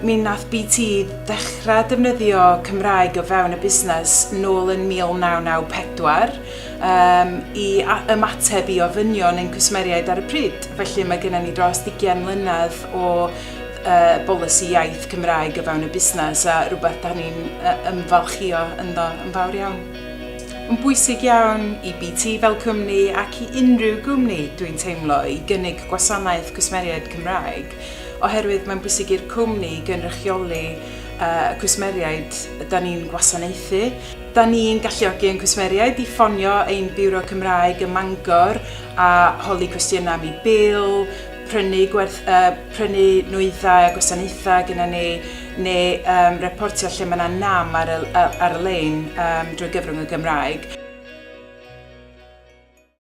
Mi nath BT ddechrau defnyddio Cymraeg o fewn y busnes nôl yn 1994 um, i ymateb i ofynion ein cwsmeriaid ar y pryd. Felly mae gennym ni dros 20 mlynedd o uh, bolisi iaith Cymraeg o fewn y busnes a rhywbeth da ni'n uh, ymfalchio ynddo yn fawr iawn. Mae'n bwysig iawn i BT fel cwmni ac i unrhyw gwmni, dwi'n teimlo, i gynnig gwasanaeth cwsmeriaid Cymraeg, oherwydd mae'n bwysig i'r cwmni gynrychioli uh, y cwsmeriaid da ni'n gwasanaethu. Da ni'n galluogi ein cwsmeriaid i ffonio ein Biwro Cymraeg ym Mangor a holi cwestiynau am eu bil, prynu, gwerth, uh, prynu nwyddau a gwasanaethau gyda ni, neu um, reportio lle mae yna nam ar y, ar y lein um, drwy gyfrwng y Gymraeg.